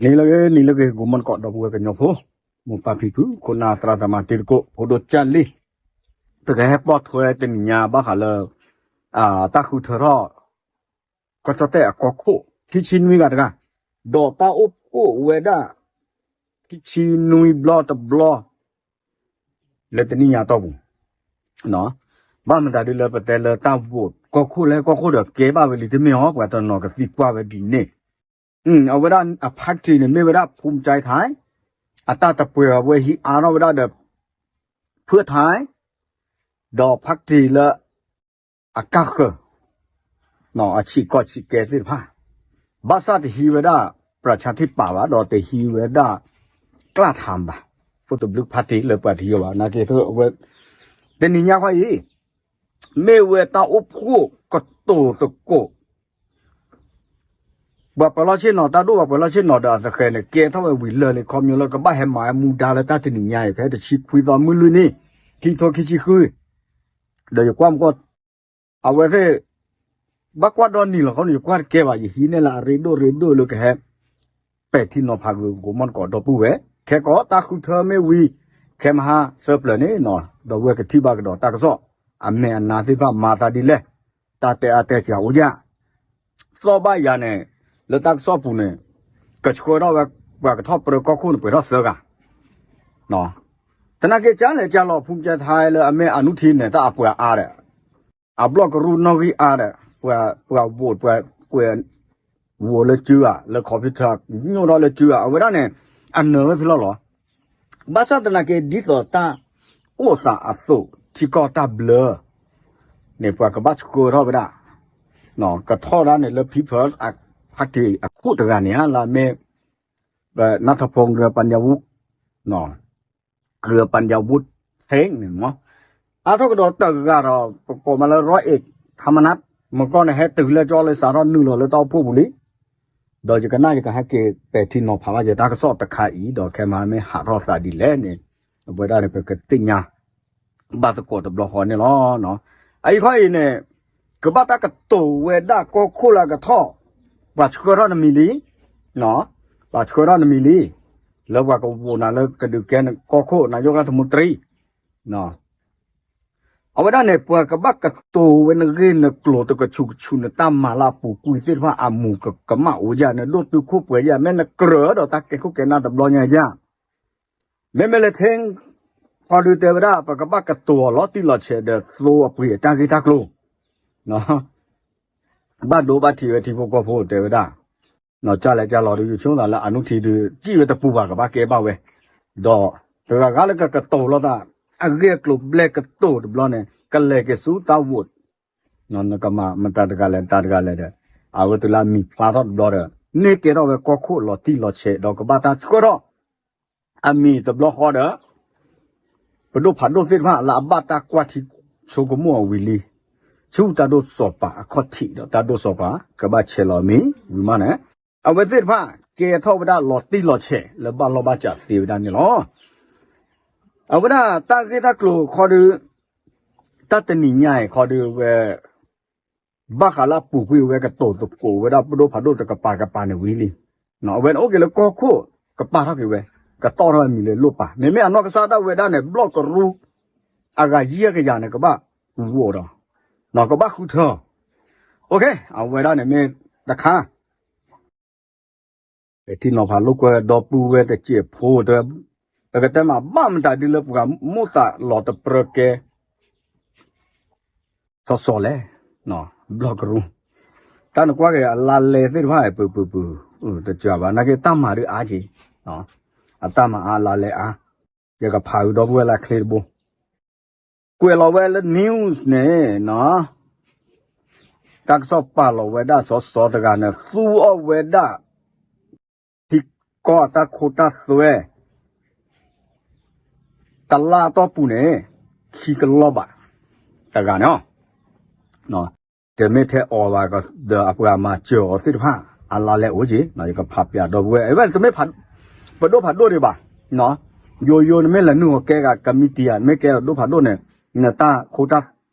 နံၤလၢအဂ့ၤ နံၤလၢအဂ့ၤ ဂီၤမုၢ်ကီး ဒီပုၢ်ဝဲၢ်ကညီဖိ, မိၢ်ပၢ်ဖံဖု ခိၣ်နၢ်သရၣ်သမါတံၤသကိး ဖိဒိၣ်ကၢ်လံ, ပကဟဲပိာ်ထွဲတနံၤညါဘၣ်ဃးလၢ တၢ်ဃုထၢထီၣ် ကီၢ်ကၠီၣ်တဲၣ်အကီၢ်ခိၣ် ခံဆံနွံဂၤတဂၤ, ဒီးတၢ်အိၣ်ဖှိၣ်ဝဲဒၣ် ခံဆံနွံဘျီတဘျီ လၢတနံၣ်ညါတီၢ်ပူၤ, ဘၣ်မတၤဒ်လၢပတဲလၢတၢ် vote ကီၢ်ခိၣ်လၢကီၢ်ခိၣ်ဒီးကဲဘၣ်ဝဲလံတမ့ၢ်အီၤ ပှၤတနီၤကသံကွၢ်ဝဲဒ်န့ၣ်, အဝဲဒၣ်အ party န့ၣ် မ့ၢ်ဝဲဒၣ် ภูมิใจไทย အတၢ်တပှဲၤအဝဲဟံးအါထီၣ်ဝဲဒၣ်ဒီး เพื่อไทย ဒီး party လၢ အကၢ်ဃၢၤ အဆံးကီၢ်ဆံးကဲသ့ၣ်တဖၣ်, ဘၣ်ဆၣ်တဟံးဝဲဒၣ် ประชาธิปัตย์ ဘၣ် ဒီးတဟံးဝဲဒၣ် กล้าทำ ဘၣ်, အိၣ်တဘျုး party လၢပှၤတဟံးဘၣ် နာ်က့ တနံၤညါခီအံၤ မ့ၢ်ဝဲတၢ်အိၣ်ဖှိၣ်ကတိၤသကိး ပှၤပၢၤလီၢ်ဆ့ၣ်နီၤတၢ်ဒိၣ် ပှၤပၢၤလီၢ်ဆ့ၣ်နီၤဒီးအသဃဲၤန့ၣ် ကဲထီၣ်ဝဲဝံၤလၢာ်လံ ခီပညီလၢကဘၣ်ဟဲမၤဝဲမူဒါလၢတၢ်တနံၤညါအံၤ ဖဲတဆံခွံသီမုၢ်လွံၢ်နံၣ် ခံထိခံဆံဃု, ဒီးယကွၢ်မ့ၢ်ကီၢ် အဝဲသ့ၣ် ဘၣ်ကွၢ်ဒီနံၤလီၤ ခီန့ၣ် ယကွၢ်တကဲဘၣ် ယဟံးန့ၢ်လၢအရ့ဒိၣ်ရ့ဒိၣ်လၢကဟဲ ပဲာ်ထံနီၤဖးဂ့ၤ ဂီၤမုၢ်ကီး ဒီပုၢ်ဝဲၢ် ခဲကီးတၢ်ဃုထၢမ့ၢ်ဝံၤ ခဲမဟါသၢပျၢၤန့ၣ် ဒီပုၢ်ဝဲၢ်ကထံၣ်ဘၣ်ကဒီးတၢ်ကစီၣ် အမဲာ်အနါသ့ၣ်တဖၣ်မၤသးဒ်လဲၣ်, တၢ်တဲအါတဲစှၤအိၣ်ယၣ် သီၣ်ဘၣ်ယၤန့ၣ် လၢတၢ်ကစီၣ်ပူၤန့ၣ် ကဆှၢထီၣ်ဝဲ ပှၤကထီၣ်ပြၢကီၢ်ခိၣ်န့ၣ် ပှဲၤထီၣ်သၢဂၤ, သနာ်က့ ကလဲၤကလီၤ ภูมิใจไทย လၢအမ့ၢ်အနုထံန့ၣ် တၢ်အပှၤအါဒီး အဘျီၣ်ကရူၢ်နီၣ်ဂံၢ်အါဒီး ပှၤ vote ပှၤကွဲး vote လၢစုဧါ လၢ computer ညိၣ်ထီၣ်လၢစုဧါ အဝဲဒၣ်န့ၣ် အနၢၤဝဲဖဲလီၤလီၤ. ဘၣ်ဆၣ်သနာ်က့ ဒ်သိးတၢ်အိၣ်သးအသိး ထံကီၢ်တၢ်ဘျၢ န့ၣ် ပှၤကဘၣ်ဆှၢထီၣ်ဝဲဒၣ် ကထီၣ်ဒၣ်န့ၣ်လၢ People's Party အခိၣ်တဂၤန့ၣ်ဧါ လၢအမ့ၢ် နၢ်ထီၣ်ဖိ เรืองปัญญาวุฒิ เรืองปัญญาวุฒิ เซ้ง န့ၣ်မ့ၢ် အါထီၣ်ကဒီးတဂၤဒီး ပကိးမးလၢ ร้อยเอกธรรมนัส မ့ၢ်ကီၢ်န့ၣ် ဟဲတုၤလၢကၠီလၢစးထီၣ်နုာ်လီၤလၢတၢ်အိၣ်ဖှိၣ်ပူၤလံ ဒီးယကနၣ်ယကဟဲက့ၤပဲာ်ထံနီၤဖးဘၣ်ယတၢ်ကစီၣ်တခါအံၤ ဒီးခဲမဟါမ့ၢ်ဟးထီၣ်သးဒ်လဲၣ်န့ၣ် အဝဲဒၣ်န့ၣ် ပကသ့ၣ်ညါ ဘၣ်သကိးတဘျီဃီန့ၣ်လီၤ. အအံၤခီအံၤန့ၣ် ကဘၣ်တၢ်ကတိၤဝဲဒၣ်ကီၢ်ခိၣ်လၢအကထီၣ် ပှၤဆှၢထီၣ်တမံၤလံ ပှၤဆှၢထီၣ်တမံၤလံ လၢပှၤက vote နၤလၢကဒုးကဲကီၢ်ခိၣ် นายกรัฐมนตรี အဝဲဒၣ်န့ၣ် ပှၤကဘၣ်ကတိၤဝဲနဂ့ၢ်နကျိၤတကဆူးကဆူး နတၢ်မၤလၢအပူၤကွံာ်သ့ၣ်တဖၣ်အမူးကမၣ်အိၣ်ယၣ် နဒိၣ်တုာ်ခိၣ်ပှဲၤယၣ် မ့ၢ်နကြၢးဒီးတၢ်ကဲခိၣ်ကဲနၢ်တဘျီညါယၣ် မ့မ့ၢ်လၢ ထ့ ခီဒုးတဲဝဲဒၣ် ပကဘၣ်ကတိၤအီၤလီၤတံၢ်လီၤဆဲးဒီးသိအပှ့ၤအတၢ်ဂ့ၢ်တၢ်ကျိၤ ဘၣ်ဒိဘၣ်ထံးဝဲထံဖိကီၢ်ဖိတဲဝဲဒၣ် ကၢ်လဲၣ်ကၢ်လီၤဒီး ယဆိသးလၢအနုထံးဒီး စံၣ်ဝဲတပူၤဘၣ် ကဘၣ်ကဲဘၣ်ဝဲ ဒီး တဂၤဂၤလၢကကတိၤလိာ်သး အဂ့ၢ်အကျိၤဘျဲၣ်ကတိၤတဘျီန့ၣ် ကလဲၤက့ၤဆူတၢ် vote နကမၤမတၤတဂၤလဲၣ်တၢ်တဂၤလဲၣ်ဒီး အဝဲတုၤလၢအမံၤဖျါထီၣ်တဘျီဒီး န့ၢ်ကဲထီၣ်ဝဲကီၢ်ခိၣ်လီၤတံၢ်လီၤဆဲးဒီးကဘၣ်တၢ်ဆှၢထီၣ် အမံၤတဘျီဃီဒီး ပဒိၣ်ဖးဒိၣ်သ့ၣ်တဖၣ်လၢအဘၣ်တၢ်ကွၢ်ထံဆိကမိၣ်အီၤဝံၤလံ ဆူတၢ်ဒိၣ်စီၤပၤအခီၣ်ထံးဒီးတၢ်ဒိၣ်စီၤပၤ ကဘၣ်ဆဲးလီၤအမံၤဝံၤမးန့ၣ် အဝဲသ့ၣ်တဖၣ်ကဲထီၣ်ဝဲဒၣ်လီၤတံၢ်လီၤဆဲးလၢဘၣ်လီၢ်ဘၣ်စးသ့ဝဲဒၣ်န့ၣ်လီၤ. အဝဲဒၣ်တၢ်ဂ့ၢ်တၢ်ကျိၤခီဒုး တၢ်တနံၤညါအံၤခီဒုးဝဲ ဘၣ်ဃးလၢအပူၤကွံာ်ဝဲကတိၤသကိးဝဲဒၣ်ပဒိၣ်ဖးဒိၣ်တကပၤကပၤန့ၣ်ဝံၤလံ. အဝဲန့ၣ်အိၣ်က့ၤလၢကီၢ်ခိၣ်ကပၤထီၣ်က့ၤဝဲ ကတီၢ်ထီၣ်ဝဲမံၤလၢလိၣ်ပာ် မ့မ့ၢ်အနီၢ်ကစၢ်ဒၣ်ဝဲဒၣ်န့ၣ် ဘျီၣ်ကရူၢ် အဂၤယဲၢ်ကယၤန့ၣ် ကဘၣ် vote ဒီး ကဘၣ်ဃုထၢ အဝဲဒၣ်န့ၣ်မ့ၢ်တခါ ပဲာ်ထံနီၤဖးလိာ်ကွဲဒီပုၢ်ဝဲၢ်တစဲးဖိ ပကတဲမး ဘၣ်မတၤဒ်လၢပှၤမိၣ်သးလီၤတပြၢကဲ စီစီလဲၣ်, ဘျီၣ်ကရူၢ်, တၢ်နကွၢ်က့ၤအလါလဲသ့ၣ်တဖၣ် ပုၢ်ပုၢ်ပုၢ်, တစှၤဘၣ် နာ်က့တၢ်မၤဒုးအါက့ၤ, အတၢ်မၤအါအလါလဲအါ, ယကဖးအုးဒီပုၢ်ဝဲၢ်လၢချ့တဘိ, ကွဲးလီၤဝဲလၢ news န့ၣ် တၢ်ကစီၣ်ပာ်လီၤဝဲဒၣ်စီစီတဂၤန့ၣ် သူအီၣ်ဝဲဒၣ် ထံကီၢ်တၢ်ခိတၢ်သွဲ တလါအတီၢ်ပူၤန့ၣ် ခံကလီၢ်ဘး တဂၤန့ၣ်, တမ့ၢ်ထဲအီၤဘၣ်ဒီးအပှၤမၤစၢၤအီၤသ့ၣ်တဖၣ် အလါလဲအိၣ်က့ၤ, ယကဖးပျးဒီပုၢ်ဝဲၢ် အဝဲတမ့ၢ်ပဒိၣ်ဖးဒိၣ်ဒံးဘၣ်, ယိယိနမ့ၢ်လဲၤနုာ်အီၤကဲဂၤ ကမံးတံာ်ဧါ မ့ၢ်ကဲဒိၣ်ဖးဒိၣ်န့ၣ် နတၢ်ခိတၢ်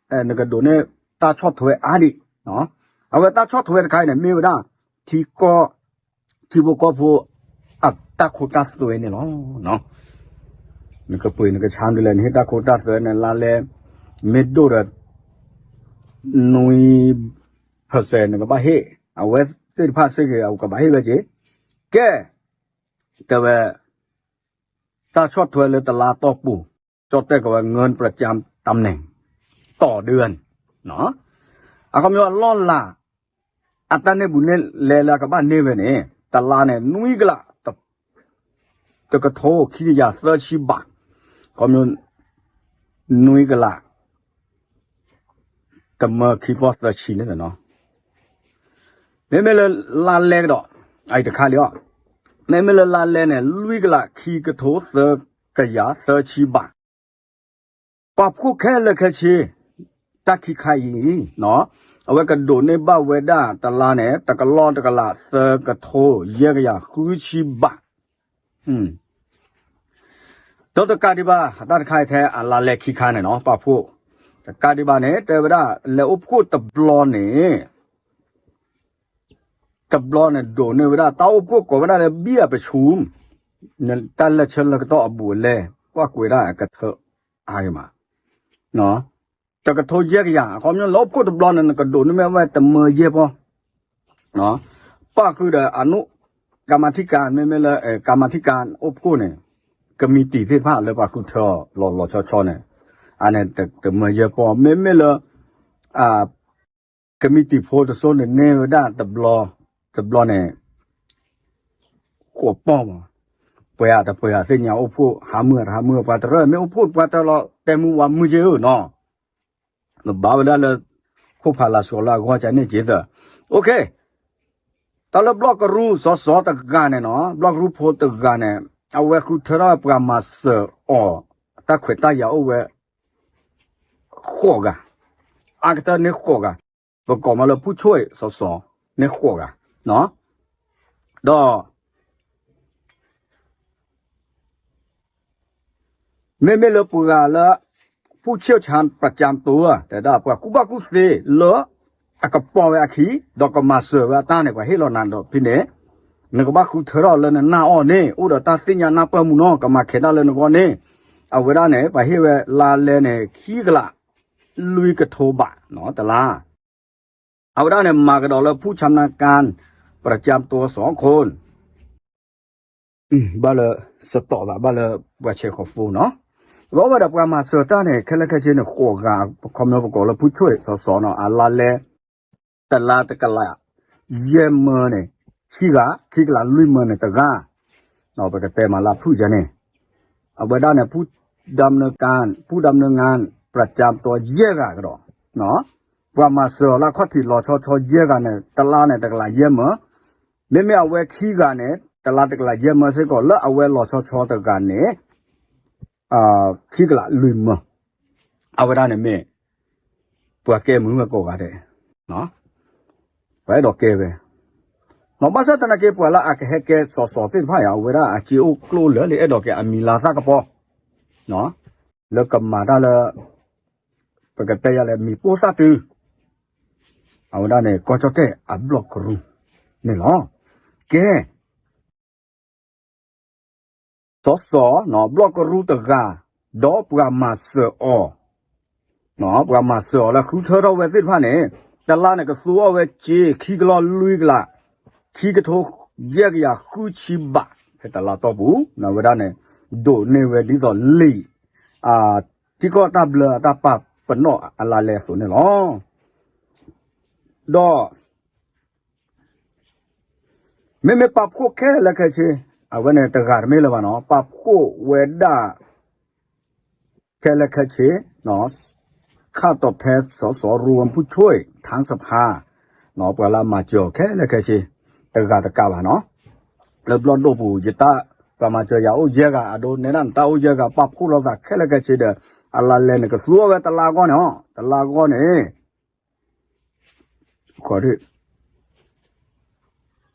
နကဒိးန့ၢ်တၢ်ဆီၣ်ထွဲအါဒံး, အဝဲတၢ်ဆီၣ်ထွဲတခါအံၤန့ၣ် မ့ၢ်ဝဲဒၣ် ထံကီၢ် ထံဖိကီၢ်ဖိ အ နကဟ့ၣ်တၢ်ခိတၢ်သွဲန့ၣ်လီၤ. နကပှ့ၤနကဆါဒ်လဲၣ် နဟ့ၣ်တၢ်ခိတၢ်သွဲန့ၣ် လါလဲ မ့ၢ်ဒိၣ်ဒီး နွံ percent နကဘၣ်ဟ့ၣ်, အဝဲသ့ၣ်တဖၣ်စ့ၢ်ကီး အကဘၣ်ဟ့ၣ်ဝဲက့ၤ, ကဲ, တဲဝဲ တၢ်ဆီၣ်ထွဲလၢတလါတီၢ်ပူၤ ကၠီၣ်တဲၣ်ကဝဲ ငၢၣ်ပြၢၢ်ကၠၢမ်တၢ်မနဲၣ် တီၢ်ဒုၣ်န့ၣ်, အခီပညီအလီၢ်လၤ အတၢ်န့ၢ်ဘူးန့ၢ်လဲလၢအကဘၣ်န့ၢ်ဝဲန့ၣ် တလါန့ၣ် နွံကလး တကထိခံကယၤသၢဆံဘး, ခီပညီ နွံကလး တမၢခံပီၢ်သၢဆံန့ၣ်လီၤ. မ့မ့ၢ်လၢလါလဲကဒီး အအံၤတခါလံအီၤ, မ့မ့ၢ်လၢလါလဲန့ၣ် လွံၢ်ကလးခံကထိသၢကယၤသၢဆံဘး, ပှၤဖှိၣ်ခဲလၢာ်ခဲဆ့ တၢ်ခံခါအံၤ အဝဲကဒိးန့ၢ်ဘၣ်ဝဲဒၣ်တလါန့ၣ် တကလီၢ်တကလး သၢကထိယဲၢ်ကယၤဃုဆံဘး, ဒီးတကးဒံးဘၣ် အတၢ်တခါအံၤထဲအလါလဲခံခါန့ၣ်နီၤ ပှၤဖှိၣ်, တကးဒံးဘၣ်န့ၣ် တဲဝဲဒၣ် လဲၤအိၣ်ဖှိၣ်တဘျီန့ၣ် တဘျီန့ၣ် ဒိးန့ၢ်ဝဲဒၣ် တၢ်အိၣ်ဖှိၣ်ကိးဝဲဒၣ်လၢ ဘံၣ်အပဆူၣ်, တၢ်လဲၤဆၢလၢကတီၢ်အဘူးအလဲ ကွၢ်ကွံာ်ဒၣ်အကထၢအါဂ့ၤမး, တကထိယဲၢ်ကယၤ အခီပညီ လဲၤအိၣ်ဖှိၣ်တဘျီန့ၣ် နကဒိးန့ၢ်မ့ၢ်ဝဲတမၢယဲၢ်ပီၢ်, ပၣ်ဃုာ်ဒီးအနု ကမၤထံကၤ မ့မ့ၢ်လၢ ကမၤထံကၤအိၣ်ဖှိၣ်န့ၣ် ကမံးတံာ်သ့ၣ်တဖၣ်လၢပှၤဃုထၢအီၤလီၤလီၤဆီဆီန့ၣ်, အန့ၣ်တမၢယဲၢ်ပီၢ် မ့မ့ၢ်လၢ ကမံးတံာ်ဖိတစိၤန့ၣ်န့ၢ်ဝဲဒၣ်တဘျီ, တဘျီန့ၣ် ဃိးပီၢ်မး, ပှဲၤအတပှဲၤအသ့ၣ်ညါအိၣ်ဖှိၣ် ဟးမုၢ်အတဟးမုၢ် ပှၤတရၢၣ် မ့ၢ်အိၣ်ဖှိၣ်ပှၤတၢၢ်လီၤ တဲမုၢ်ဝါမုၢ်က့ၤဧၢနီၤ, နဘၣ်ဝဲဒၣ်လၢ ခိၣ်ဖးလၤစီၤလၢအဂီၢ်ကန့ၣ်က့ၤသၢ, တၢ်လၢဘျီၣ်ကရူၢ်စီၤစီၤတဂၤန့ၣ်နီၤ ဘျီၣ်ကရူၢ်ဖိတဂၤန့ၣ် အဝဲဃုထၢထီၣ်ပှၤမၤစၢၤအီၤ တၢ်ခွဲးတၢ်ယာ်အိၣ်ဝဲ ဃိးဂၤ, အါကတၢၢ်န့ၢ်ဃိးဂၤ, ပကိးမးလၢဖူၣ်ဆိၣ်အ့ၣ်စီၤစီၤန့ၢ်ဃိးဂၤ, ဒီး မ့မ့ၢ်လၢပှၤဂၤလၢ ဖူၣ်ဆ့ၣ်ဆါပကၠၢမ်တိၤ တဲဒၣ်ပှၤကူၣ်ဘၣ်ကူၣ်သ့လၢ အကပီၤဝဲအခံ ဒီးကမၤစၢၤဝဲအတၢ်န့ၣ် ပှၤဟ့ၣ်လီၤနၤဒီးဖဲန့ၣ် နကဘၣ်ဃုထၢထီၣ်လၢနနၢ်အီၣ်န့ၣ် အိၣ်ဒီးတၢ်သ့ၣ်ညါနၢ်ပၢၢ်မူနီၤ ကမၤခဲးတၢ်လၢနဂီၢ်န့ၣ်, အဝဲဒၣ်န့ၣ် ပှၤဟ့ၣ်ဝဲလါလဲန့ၣ် ခံကလး လွံၢ်ကထိဘးနီၤ တလါ အဝဲဒၣ်န့ၣ် မၤကဒီးလၢဖူၣ်ဆါနါကၢ် ပကၠၢမ်တိၤစီၤခိၣ် ဘၣ်လၢ စတီးသး ဘၣ်လၢပှၤဆဲးဃီၤဖိနီၤ, ဘၣ်ဝဲဒီးပှၤမၤစၢၤတၢ်န့ၣ် ခဲလၢာ်ခဲဆ့န့ၣ် ဃိးဂၤ ခီပညီပကိးလၢဖူၣ်ဆိၣ်အ့ၣ်စီၤစီၤနီၤ အလါလဲ တလါတကလး ယဲၢ်မၢန့ၣ် ခံဂၤ ခံကလးလွံၢ်မၢန့ၣ်တဂၤ ပကတဲမးလၢဖုၣ်ယဲန့ၣ် အဝဲဒၣ်န့ၣ် ဖူၣ်ဒၣ်မနုၤကၣ် ဖူၣ်ဒၣ်မနုၤငါ ပကၠၢမ်တိၤယဲၢ်ဂၤကဒီး ပှၤမၤစၢၤအီၤလၢအခီၣ်ထံးလီၤဆီဆီယဲၢ်ဂၤန့ၣ် တလါန့ၣ် တကလးယဲၢ်မၢ, မ့မ့ၢ်အဝဲခံဂၤန့ၣ် တလါတကလးယဲၢ်မၢစ့ၢ်ကီး လၢအဝဲလီၤဆီဆီတဂၤန့ၣ် ခံကလးလွံၢ်မၢ, အဝဲဒၣ်န့ၣ်မ့ၢ် ပှၤကဲမုာ်ဝဲကိးဂၤဒဲး, ပှၤအဲၣ်ဒိးကဲဝဲ, ဘၣ်ဆၣ်သနာ်က့ ပှၤလၢအကဟဲကဲစီၤစီၤသ့ၣ်တဖၣ်ယါ အဝဲဒၣ်အစ့အိၣ်ကျိၣ်လၢာ်လံ အဲၣ်ဒိးကဲအမံၤလၤသၣ်ကပီၤ လၢကမၤတၢ်လၢ ပကတဲယၤလဲၣ် မံၤပိၢ်သၣ်တုၤ အဝဲဒၣ်န့ၣ် ကီၢ်ကၠီၣ်တဲၣ်အဘျီၣ်ကရူၢ်န့ၣ်လီၤ. ကဲ စီၤစီၤ ဘျီၣ်ကရူၢ်တဂၤ ဒီးပှၤမၤစၢၤအီၤ ပှၤမၤစၢၤအီၤလၢဃုထၢထီၣ်ဝဲသ့ၣ်တဖၣ်န့ၣ် တလါန့ၣ် ကသူအီၤဝဲစ့ ခံကလီၢ်လွံၢ်ကလး ခံကထိ ယဲၢ်ကယၤဃုဆံဘး ဖဲတလါတီၢ်ပူၤ အဝဲဒၣ်န့ၣ် ဒိးန့ၢ်ဝဲဒ်သိးလံာ် ထံကီၢ်တၢ်ဘျၢအတၢ်ပာ်ပနီၣ်အလါလဲအသိးန့ၣ်လီၤ. ဒီး မ့မ့ၢ်ပာ်ဖှိၣ်ခဲလၢာ်ခဲဆ့ အဝဲန့ၣ်တဂၤတမ့ၢ်လၢၤဘၣ်နီၤ ပာ်ဖှိၣ်ဝဲဒၣ် ခဲလၢာ်ခဲဆ့ ခးတီၢ်ထဲစီၤစီၤရူဝဲဖူၣ်ဆိၣ် ထၣ်စဖါ ပှၤလၢအမၤစၢၤအီၤခဲလၢာ်ခဲဆ့ တဂၤတကးဘၣ်နီၤ လၢဘျီၣ်ဒိၣ်ပူၤ ယတၢ် ပှၤမၤစၢၤယၤအိၣ်ယဲၢ်ဂၤ အဒိ နဲဒၣ်နတၢ်အိၣ်ယဲၢ်ဂၤ ပာ်ဖှိၣ်လိာ်သးခဲလၢာ်ခဲဆ့ဒီး အလါလဲန့ၣ် ကသူအီၤဝဲတလါအဂီၢ်န့ၣ် တလါအဂီၢ်န့ၣ်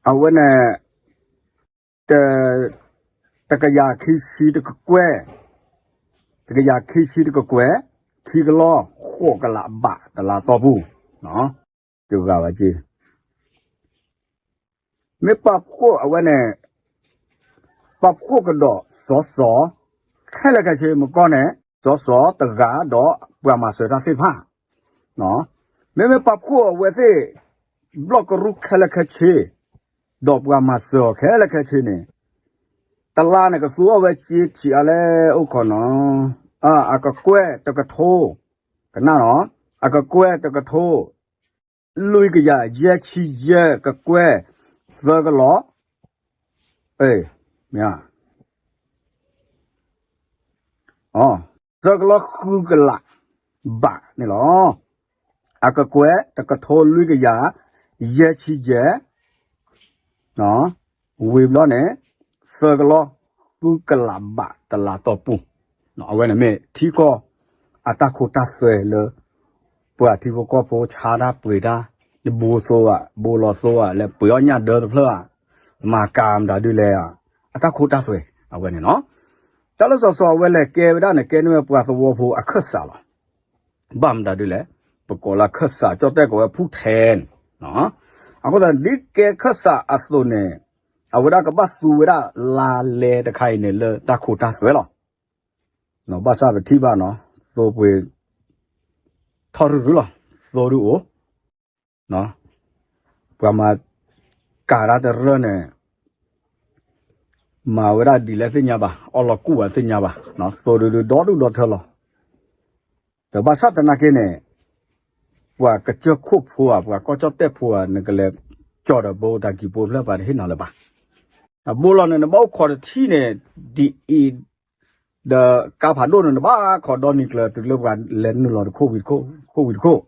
အဝဲန့ၣ် တ တကယၤခံဆံတကကွဲၢ်, တကယၤခံဆံတကကွဲၢ်, ခံကလီၢ်ဃိးကလးဘး တလါတီၢ်ပူၤ, တဂၤဘၣ်က့ မ့ၢ်ပာ်ဖှိၣ်အဝဲန့ၣ် ပာ်ဖှိၣ်ကဒီးစီၤစီၤ ခဲလၢာ်ခဲဆ့ မ့ၢ်ကီန့ၣ် စီၤစီၤတဂၤဒီးပှၤမၤစၢၤတၢ်သ့ၣ်တဖၣ်, မ့မ့ၢ်ပာ်ဖှိၣ်အဝဲသ့ၣ် ဘျီၣ်ကရူၢ်ခဲလၢာ်ခဲဆ့ ဒီးပှၤမၤစၢၤအီၤခဲလၢာ်ခဲဆ့န့ၣ် တလါန့ၣ်ကသူအီၤဝဲကၠ့ထံးအါလဲၣ်အိၣ်ခိးနီၤ, အကကွဲၢ်တကထိ, ကနၣ်နီၤ, အကကွဲၢ်တကထိ လွံၢ်ကယၤယဲၢ်ဆံယဲၢ် ကကွဲၢ် သၢကလီၤ, မ့ၢ် သၢကလီၤဃုကလးဘးန့ၣ်လီၤ. အကကွဲၢ်တကထိလွံၢ်ကယၤ ယဲၢ်ဆံယဲၢ် ဝံၤဘျီန့ၣ် သၢကလီၤဃုကလးဘးတလါတီၢ်ပူၤ, အဝဲန့ၣ်မ့ၢ်ထံကီၢ်အတၢ်ခိတၢ်သွဲလၢ ပှၤထံဖိကီၢ်ဖိဆါတၢ်ပှ့ၤတၢ် ဘိသိဧါ ဘိလီၤသိဧါ လဲၤပှ့ၤအီၣ်ညၣ်ဒၢတဖျၢၣ်ဧါ, မၤကၤမတၤဒုလဲၣ်, အတၢ်ခိတၢ်သွဲ အဝဲန့ၣ်လီၤ. တၢ်လၢစီၤစီၤအဝဲလဲၤကဲဝဲဒၣ်န့ၣ် ကဲန့ၢ်ဝဲပှၤသဝီဖိအခၢၣ်စးလီၤ. ဘၣ်မတၤဒုလဲၣ်, ပကိးလၢခၢၣ်စး ကၠီၣ်တဲၣ်ကိးဝဲဖူၣ်ထဲန့ၣ်, အဃိသတးဒ်ကဲခၢၣ်စးအသိးန့ၣ် အဝဲဒၣ်ကဘၣ်သူဝဲဒၣ်လါလဲတခါအံၤန့ၣ် လၢတၢ်ခိတၢ်သွဲလီၤ. ဘၣ်ဆၣ်ပထံၣ်ဘၣ်နီၤ သိပှ့ၤ ထီၣ်ရုရုလီၤ, သိဒုအိၣ်, ပှၤမၤကၤတၢ်တရၢၢ်န့ၣ် မၤဝဲဒၣ်ဒ်လဲၣ်သ့ၣ်ညါဘၣ်, အီၣ်လီၤကူၣ်ဘၣ်သ့ၣ်ညါဘၣ်, သိဒုဒုဒီဒူၣ်ဒီထၢလီၤ. ဒီးဘၣ်ဆၣ်သနာ်က့န့ၣ် ပှၤကစၢၢ်ခိၣ်ဖိဧါ ပှၤကီၢ်ကၠီၣ်တဲၣ်ဖိဧါ နကလဲၤကၠီၤဒီးဘိတၢ်ကံၤဘိဖျၢၣ်ပှၤတဟ့ၣ်နၤလၢၤဘၣ်. အဘိလီၤန့ၣ် နဘၣ်အိၣ်ခိးတထံၣ်န့ၣ် ဒ်အံၤ ဒီးကါဖးဒိၣ်န့ၣ် နဘၣ်ခိးဒီနံၤကျၢၤတုၤလၢပှၤလဲၤနုာ်လီၤတခိၣ်ဝံၤတခိၣ်, ခိၣ်ဝံၤတခိၣ်,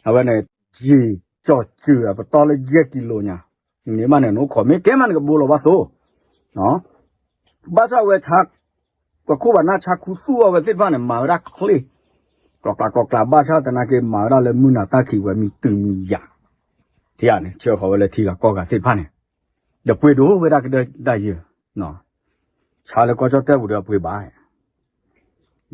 အဝဲန့ၣ် ယံာ်ကၠီၤစၢၤအပတီၢ်လၢယဲၢ်ကံလိညါ, န့ၣ်မးန့ၣ် နအိၣ်ခိးမ့ၢ်ကဲမးနကဘိလီၤဘၣ်သိ, ဘၣ်ဆၣ်ဝဲ ပှၤခိၣ်ပှၤနၢ်ဆါခူသူၣ်အီၤဝဲသ့ၣ်တဖၣ်န့ၣ် မၤဝဲဒၣ်ချ့ ကျီကျီကျီကျီ ဘၣ်ဆၣ်သနာ်က့ မၤဝဲဒၣ်လၢမုၢ်နၤတၢ်ခံးဝဲမံၤတုၤမံၤယၤ, ထံဂၤန့ၣ် ဆှၢဃီၤဝဲလၢထံဂၤကီၢ်ဂၤသ့ၣ်တဖၣ်န့ၣ်, ဒီးပှ့ၤဒိၣ်ဝဲဒၣ်ကဒၢတၢ်ယၢၤ, ဆါလၢကီၢ်ကၠီၣ်တဲၣ်ပူၤဒီးပှ့ၤဘၣ်,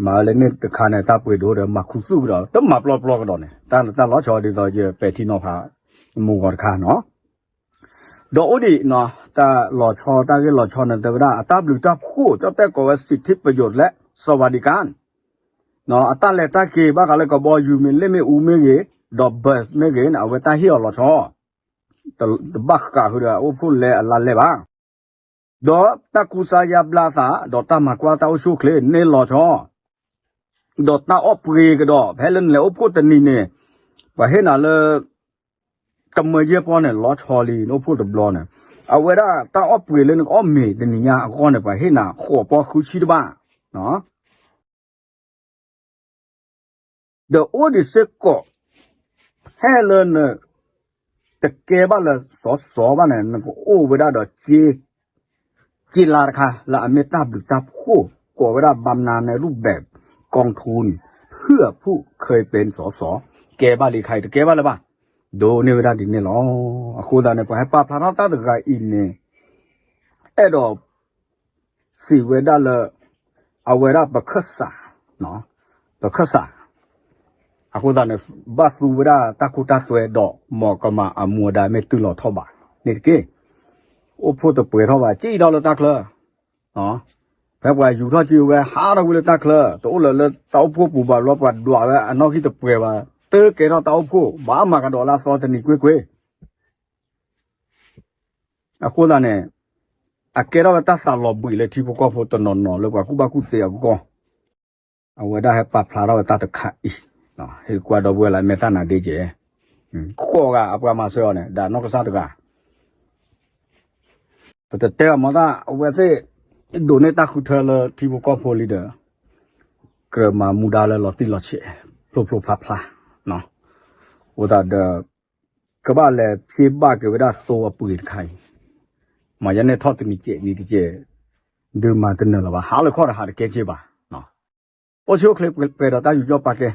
မၤဝဲလၢန့ၣ်တခါန့ၣ် တၢ်ပှ့ၤဒိၣ်ဒီးမၤခူသူၣ်ကဒီး တမၤပျီပျီကဒီးန့ၣ် တၢ်လီၤဆီဒ်သိးယပဲာ်ထံနီၤဖး မုၢ်ဂီၤတခါနီၤ ဒီးအိၣ်ဒံး တၢ်လီၤဆီ တၢ်ဂ့ၢ်လီၤဆီန့ၣ် တဲဝဲဒၣ် အတၢ်ဘျုးတၢ်ဖှိၣ် ကၠီၣ်တဲၣ်ကိးဝဲ စံးထံပယိး လၢ စီၤဝါဒံကၣ် အတၢ်လဲၤတၢ်က့ၤ ဘၣ်ဃးလၢကဘီယူၤမ့ၢ်လ့ၣ်မ့ၣ်အူမ့ၢ်ဂ့ၤ ဒီး ဘၢး မ့ၢ်ဂ့ၤန့ၣ် အဝဲတၢ်ဟ့ၣ်အီၤလီၤဆီ တဘၣ်ဃးဃုာ်ဒီးအိၣ်ဖှိၣ်လဲအလါလဲဘၣ် ဒီးတၢ်ကူစါယါဘျါသး ဒီးတၢ်မၤကွၢ်တၢ်အိၣ်ဆူၣ်အိၣ်ချ့န့ၣ်လီၤဆီ ဒီးတၢ်အီၣ်ပှ့ၤကဒီး ဖဲလၢနလဲၤအိၣ်ဖှိၣ်တနံၤန့ၣ် ပှၤဟ့ၣ်နၤလၢ တမၢယဲၢ်ပီၢ်န့ၣ် လီၤဆီလံ နအိၣ်ဖှိၣ်တဘျီန့ၣ် အဝဲဒၣ်တၢ်အီၣ်ပှ့ၤလၢနကအီၣ်မ့ၤတနံၤညါအဂီၢ်န့ၣ် ပှၤဟ့ၣ်နၤဃိးပီၢ်ဃုဆံတဘၣ် ဒီးအိၣ်ဒံးစ့ၢ်ကီး ဖဲလၢန တကဲဘၣ်လၢစီၤစီၤဘၣ်န့ၣ် နကအိၣ်ဝဲဒၣ်ဒီး စ့လါတခါ လၢအမ့ၢ်တၢ်ဘျုးတၢ်ဖှိၣ် ကိးဝဲဒၣ် บำนาญในรูปแบบ กองทุนเพื่อผู้เคยเป็นสส ကဲဘၣ်လံခါအံၤ တကဲဘၣ်လၢၤဘၣ် ဒိးန့ၢ်ဝဲဒၣ်ဒ်န့ၣ်လီၤ. အဃိသတးန့ၣ် ပှၤဟဲပာ်ဖျါထီၣ်တၢ်တဂၤအံၤန့ၣ် အဲၣ်ဒိး စံးဝဲဒၣ်လၢ အဝဲဒၣ်ပခၢၣ်စး ပခၢၣ်စး အဃိသတးန့ၣ် ဘၣ်သူဝဲဒၣ်တၢ်ခိတၢ်သွဲဒီး မ်ကမၤအမူအဒါမ့ၢ်တုၤလီၤထီၣ်ဘၣ်န့ၣ်တက့ၢ်. အိၣ်ဖှိၣ်တပှဲၤထီၣ်ဘၣ် စံၣ်ထီၣ်လၢတၢ်ချၢ ဖဲပှၤယူၤထီၣ်က့ၤဝဲ ဟးထီၣ်ကွံာ်လၢတၢ်ချၢ တအိၣ်လၢၤလၢတၢ်အိၣ်ဖှိၣ်ပူၤဘၣ်လီၤ ပှၤဒွးဝဲအနီၣ်ဂံၢ်တပှဲၤဘၣ် တကဲထီၣ်တၢ်အိၣ်ဖှိၣ် ဘၣ်မၤကဒီးလၢအသီတနံၤကွ့ၢ်ကွ့ၢ် အဃိသတးန့ၣ် အကဲထီၣ်ဝဲတၢ်သးလီၤဘှံးလၢထံဖိကီၢ်ဖိတနီၤနီၤလၢပှၤကူၣ်ဘၣ်ကူၣ်သ့အဂီၢ် အဝဲဒၣ်ဟဲပာ်ဖျါထီၣ်ဝဲတၢ်တခါအံၤ ဟ့ၣ်ကွၢ်ဒီပုၢ်ဝဲၢ်လၢမဲာ်သၣ်နၤဒ့ကဲ ဃိးဂၤအပှၤမၤစၢၤအီၤန့ၣ် ဒီးနီၢ်ကစၢ်တဂၤ ပတတဲဘၣ်မ့ၢ်သး အဝဲသ့ၣ် ဒိးန့ၢ်တၢ်ဃုထၢလၢထံဖိကီၢ်ဖိလံဒီး ကြၢးမၤမူဒါလၢလီၤတံၢ်လီၤဆဲး ဖျိဖျိဖျါဖျါ အဃိသတးဒီး ကဘၣ်လဲၤဖျ့ဘၣ်က့ၤဝဲဒၣ်သိအပှ့ၤတခါအံၤ မၤယဲန့ၣ်ထီၣ်တနံၤကဲးနံၤတကဲး ဒုးမၤတနၢၤလၢၤဘၣ် ဟးလၢခီၣ်တဟးတကဲက့ဘၣ် အိၣ်ဆူၣ်အိၣ်ချ့ပှဲၤဒီးတၢ်ယူးယီၣ်ပာ်ကဲ